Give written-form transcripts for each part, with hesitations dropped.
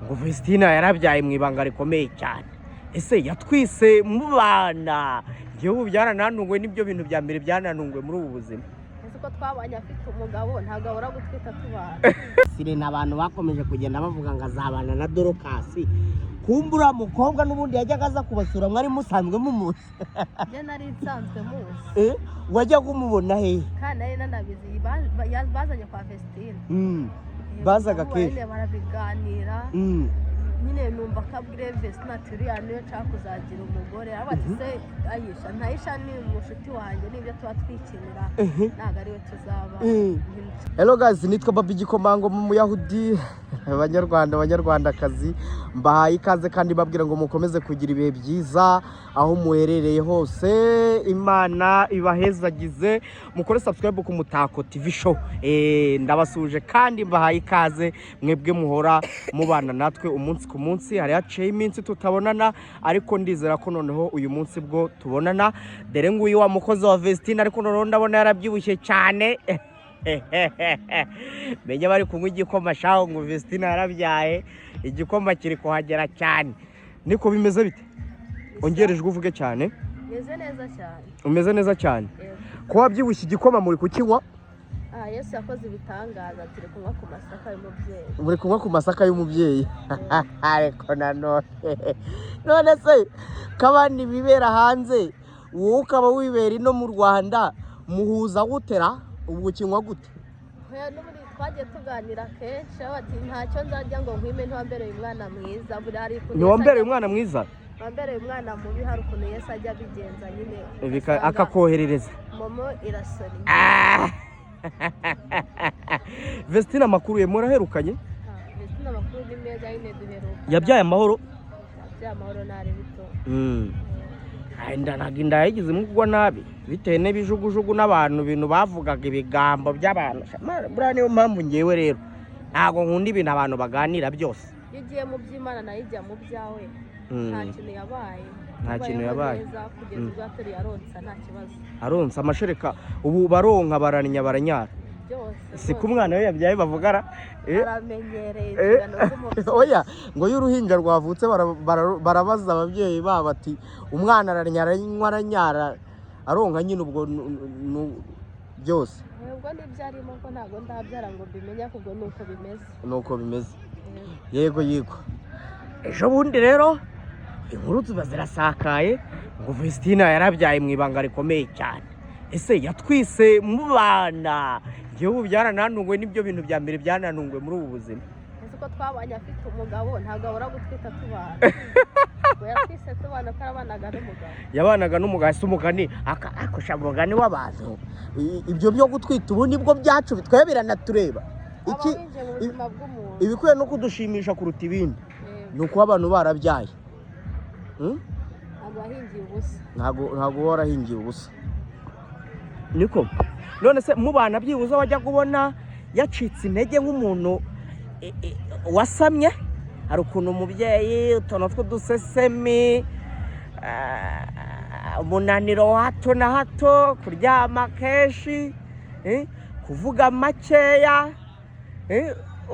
Ngo Vestina yarabyaye mu ibanga rikomeye cyane. Ese yatwise mubana? Igihugu byaranantunguwe, nibyo bintu bya mbere byanantunguwe muri ubu buzima. Ese ko twabanye afite umugabo, ntabwo abura gutwita tubana. Sirena, abantu bakomeje kugenda bavuga ngo azabana na Dorcas. Kumbe uriya mukobwa n'ubundi yajyaga aza kubasura, mwari musanzwe mumuzi? Njye nari nsanzwe muzi. Eh, wajyaga umubona hehe? Kandi nari nanabizi, bazanye kwa Vestine. Bazaga kenshi. Nyine barabiganira. Nyine numva ko abwire Vestine ati: "Uriya niyo nshaka kuzagira umugore." Aravuga ati: "Se Ayisha ntayisha ni umushuti wanjye, nibyo tuba twikinira, ntabwo ariwe tuzaba." Hello guys, nitwa Babi Gikomango mu Muyahudi. Abanyarwanda, abanyarwandakazi, mbahaye ikaze kandi babwira ngo mukomeze kugira ibihe byiza aho muherereye hose. Imana ibahezagize. Mukore subscribe ku Mutako TV Show. Ndabasuje kandi mbahaye ikaze mwebwe muhora mubana natwe umunsi ku munsi. Hari haciyeho iminsi tutabonana, ariko ndizera ko noneho uyu munsi bwo tubonana. Dore nguyu wa mukozi wa Vestine, ariko noneho ndabona yarabyibushye cyane. Menya bari kunywa igikoma shaho. Ngo Vestine yarabyaye, igikoma kiri kuhagera cyane. Niko bimeze bite? Ongera ijwi uvuge cyane. Meze neza cyane. Umeze neza cyane? Yego. Ko wabyibushye, igikoma muri kukinywa? Ah, Yesu yakoze ibitangaza, turi kunywa ku masaka y'umubyeyi. Muri kunywa ku masaka y'umubyeyi. Ariko nanone, none se ko abandi bibera hanze, wowe ukaba wibera ino mu Rwanda, muhuza gutera? Ubwo ukinywa gute? Oya, n'ubundi twagiye tuganira kenshi, aho ati: "Ntacyo nzajya ngo nkwime, ntiwambereye umwana mwiza." Buriya hari ukuntu Yesu Ntiwambereye umwana mwiza? Wambereye umwana mubi. Hari ukuntu Yesu ajya abigenza nyine, ugasanga Akakoherereza. Momo irasora. Ah! Vestine, amakuru ye? Muraherukanye? Vestine, amakuru ni meza nyine, duheruka. Yabyaye amahoro? Yabyaye amahoro, ntari bito. Inda ntabwo inda yayigize imugwa nabi, bitewe n'ibijugujugu n'abantu, ibintu bavugaga, ibigambo by'abantu. Buriya niyo mpamvu ngewe rero ntabwo nkunda ibintu abantu baganira byose. Iyo ugiye mu by'Imana nayo ijya mu byawe. Nta kintu yabaye. Nta kintu Tubayeho yabaye. neza kugeza ubwo yateruye, aronsa, nta kibazo. Aronsa amashereka, ubu baronka, baraninya, baranyara. Byose. Si ku Rwose. mwana we yabyaye bavugara. Aramenyereye inshingano z'umubyeyi. Oya, ngo iyo uruhinja rwavutse barabaza ababyeyi babo ati: "Umwana aranyara, aranywa, aranyara, aronka nyine?" Ubwo byose. Ubwo nibyo arimo, ko ntabwo ndabyara ngo mbimenye, ahubwo ni uko bimeze. Nuko bimeze. Yego, ejo bundi rero inkuru ziba zirasakaye ngo Vestina yarabyaye mu ibanga rikomeye cyane. Ese yatwise mubana? Igihugu byaranantunguwe, nibyo bintu bya mbere byanantunguwe muri ubu buzima. Ese ko twabanye afite umugabo, ntabwo abura gutwita tubana. Ngo yatwise tubana ko yarabanaga n'umugabo. Yabanaga n'umugabo. Ese umugani akosha umugani w'abantu, ibyo byo gutwita ubu nibwo byacu, twe biranatureba Aba iki? winjiye mu buzima bw'umuntu. Ibikwiye no kudushimisha kuruta ibindi Yego. ni ukuba abantu barabyaye. Ntabwo wahingiye ubusa. Ntabwo uba warahingiye ubusa. Niko none se mubana, byibuze wajya kubona yacitse intege nk'umuntu wasamye? Hari ukuntu umubyeyi utuntu tw'udusesemi, umunaniro wa hato na hato, kuryama kenshi, kuvuga makeya,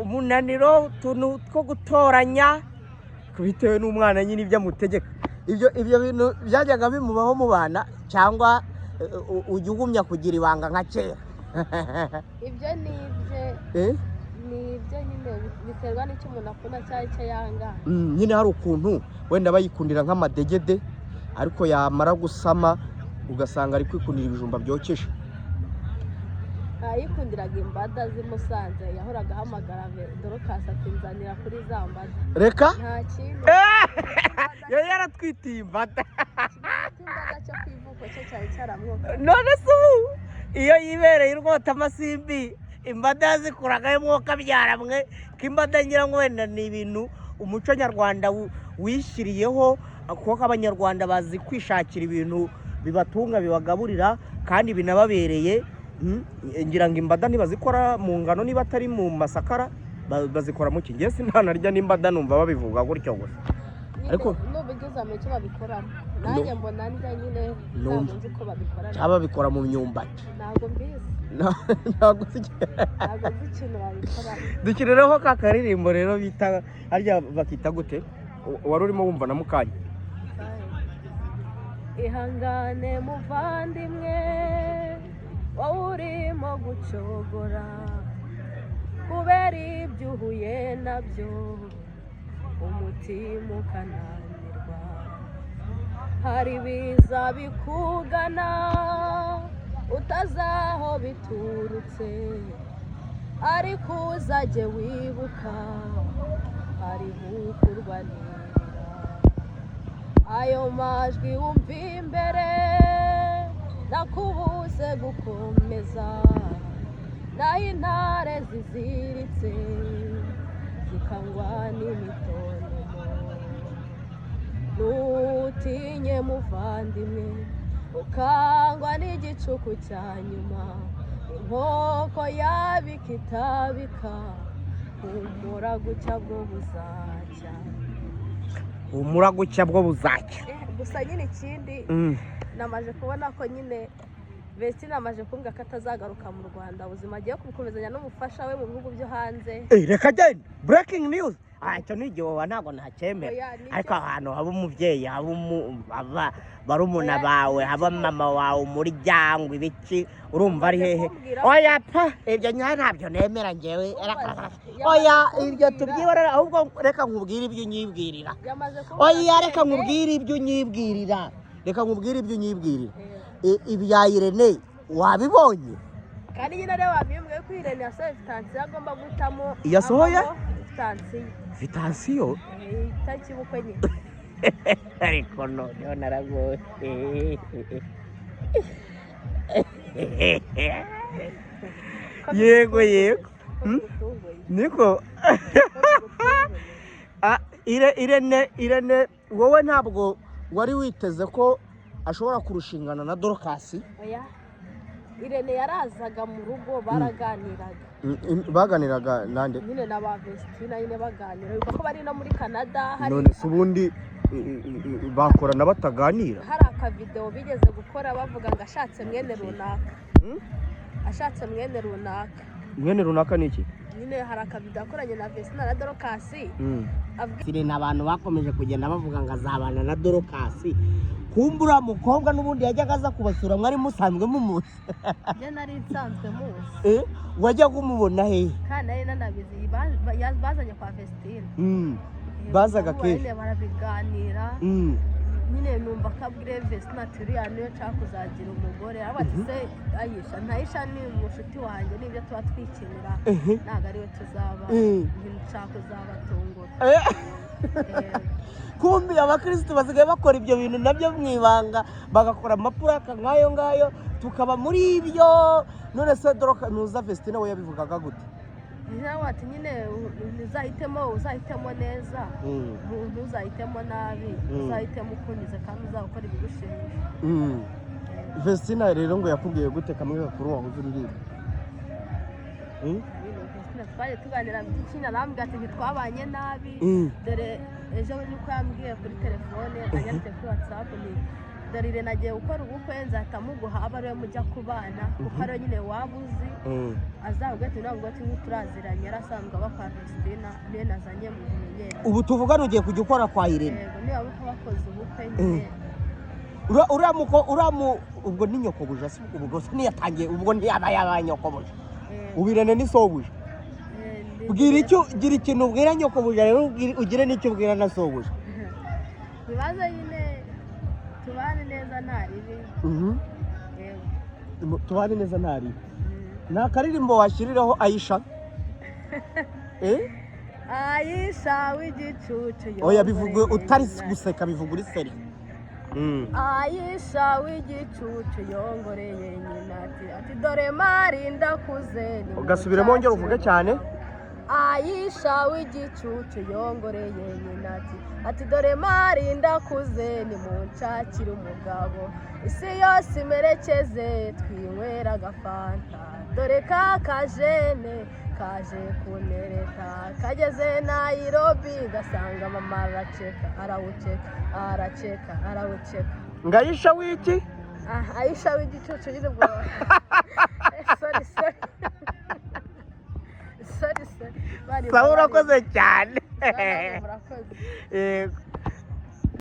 umunaniro, utuntu two gutoranya bitewe n'umwana nyine ibyo amutegeka. Ibyo bintu byajyaga bimubaho mubana, cyangwa ujya ugumya kugira ibanga nka kera? Ibyo ni ibye. Eh? Ni ibyo nyine, biterwa n'icyo umuntu akunda cyangwa icyo yanga. Nyine hari ukuntu wenda bayikundira nk'amadegede, ariko yamara gusama ugasanga ari kwikundira ibijumba byokeje. Yikundiraga imbada z'i Musanze, yahoraga ahamagara Dorcas ati: "Nzanira kuri za mbada." Reka. Nta kindi. Yari yaratwitiye imbada. Imbada cyo ku ivuko cyo cyari cyaramwoka. None se ubu iyo yibereye urwota amasimbi, imbada yazikuragayo umwuka byaramwe? Ko imbada ngira ngo wenda ni ibintu umuco nyarwanda wishyiriyeho, kuko Abanyarwanda bazi kwishakira ibintu bibatunga, bibagaburira kandi binababereye. Ngira ngo imbada ntibazikora mu ngano, niba atari mu masakara bazikora mu ki? Ngewe sinanarya n'imbada, numva babivuga gutyo gusa. Nyine Ariko nubigeze mu icyo babikoramo. Nanjye mbona ndya nyine, ntabwo Numva. nzi ko babikora. Cyangwa babikora mu myumbati. Ntabwo mbizi. Ntabwo uzi. Ntabwo nzi ikintu babikora. Dukiriraho ka karirimbo rero bita, harya bakita gute? Wari urimo wumva na mukanya. Ihangane muvandimwe, wowe urimo gucogora kubera ibyo uhuye nabyo, umutima ukananirwa. Hari ibiza bikugana utazaho biturutse, ariko uzajye wibuka hariho ukurwanira. Ayo majwi wumva imbere nakubuze gukomeza, naho intare ziziritse zikangwa n'imitontomo. Ntutinye muvandimwe, ukangwa n'igicuku cya nyuma, inkoko yabika itabika, humura gucya bwo buzacya. Humura gucya bwo buzacya. Gusa nyine ikindi, namaze kubona ko nyine Vestine amaze kumbwira ko atazagaruka mu Rwanda, ubuzima agiye kubukomezanya n'umufasha we mu bihugu byo hanze. Eh, reka genda, breaking news! Ah, icyo ni igihuha, ntabwo ntacyemera. Oya, nicyo. Ariko ahantu haba umubyeyi, haba haba barumuna Oya, bawe, haba nicyo. mama wawe, umuryango, ibiki, urumva ari Amaze hehe? kumbwira. Oya pa, ibyo nyawe ntabyo nemera njyewe. Yamaze Oya, ibyo kumbwira. tubyihorera, ahubwo reka nkubwire ibyo unyibwirira. Yamaze kumbwira Oya, ati, reka "Eh, nkubwire ibyo unyibwirira, reka nkubwire ibyo unyibwirira. Eh, Ibya Irene wabibonye? Kandi nyine rero wabimbwiye ko Irene yasohoye fitansiyo, agomba guhitamo. Yasohoye? Avamo fitansiyo. Fitansiyo? Eh, itariki y'ubukwe nyine. Ariko noneho naragoye. Ko Yego, bigutunguye. yego. Ko Hmm? bigutunguye. Niko. Ko bigutunguye. Ah, Irene, wowe ntabwo wari witeze ko ashobora kurushingana na Dorokasi? Oya, Irene yarazaga mu rugo, baraganiraga. Baganiraga nande? Nyine na ba Vestina nyine baganira, bivuga ko bari no muri Canada hari. None se ubundi bakorana bataganira? Hari akavidewo bigeze gukora bavuga ngo ashatse mwene runaka. Hmm? Ashatse mwene runaka. Mwene runaka ni iki? Nyine hari akavidewo akoranye na Vestina na Dorokasi avuga. Irene, abantu bakomeje kugenda bavuga ngo azabana na Dorokasi, kumbura mukobwa n'ubundi yajyaga aza kubasura, mwari musanzwe mumuzi? Njye nari nsanzwe muzi. Eh, wajyaga umubona hehe? Kandi nari nanabizi, bazanye kwa Vestina. Bazaga Bamubona kenshi. nyine barabiganira. Nyine numva ko abwira Vestina ati uriya niwe nshaka kuzagira umugore. Aravuga ati se Ayisha, ntayisha ni umushuti wanjye, n'ibyo tuba twikinira, ntabwo ariwe tuzaba. Nshaka kuzabatungura. Eh. Kumbi abakirisitu basigaye bakora ibyo bintu nabyo mu ibanga, bagakora amapuraka nk'ayo ngayo, tukaba muri ibyo. None se Doroka nuza Vestina we yabivugaga gute? Nawe ati nyine uzahitemo, uzahitemo neza, ntuzahitemo nabi, uzahitemo ukunyuze kandi uzakora ibigushimisha. Vestina rero ngo yakubwiye gute, kamwe gakuru wahoze uririmba? Nyine Vestina twaje tuganira byinshi, arambwira ati ntitwabanye nabi. Dore ejo niko yambwiye kuri telefone, anyanditse kuri WhatsApp, ni dore Irene agiye gukora ubukwe, nzahita muguha abe ariwe mujya kubana, kuko ariwe nyine waba uzi. Azabwira ati ntabwo ati turaziranye, yari asanzwe aba kwa Vestina, niwe nazanye mu bumenyere. Ubu tuvugana ugiye kujya ukora kwa Irene? Yego, niba bakoze ubukwe nyine. Uriya muko uriya mu ubwo ni nyokobuja si? Ubwo se ntiyatangiye, ubwo ntiyaba yabaye nyokobuja? Eh, Ubu Irene ni sobuja. Eh, Bwira icyo, gira ikintu ubwira nyokobuja rero, ugire n'icyo ubwira na sobuja. Ibibazo nyine, tubane neza nta ribi. Yego. Tubane neza nta ribi. Nta karirimbo washyiriraho Ayisha? Eh? Ayisha w'igicucu. Oya, bivuga yongoreye utari nyina. guseka, bivuga uri seri. Ayisha w'igicucu yongoreye nyina ati dore mari ndakuze ni mu Ugasubiramo, wongere uvuge cyane. Ayisha w'igicucu yongoreye nyina ati dore mari ndakuze, ni mu nshakire umugabo, isi yose imerekeze, twinywera agafanta, dore ka kajene. Kaje kuntereta, kageze Nairobi gasanga mama araceka, arawuceka, araceka, arawuceka. Ngayisha wiki. Ah, Aisha w'igicucu nyine ubwo. Sorry, sorry, sorry, sorry. Bari Sawa, urakoze cyane. Murakoze. Yego.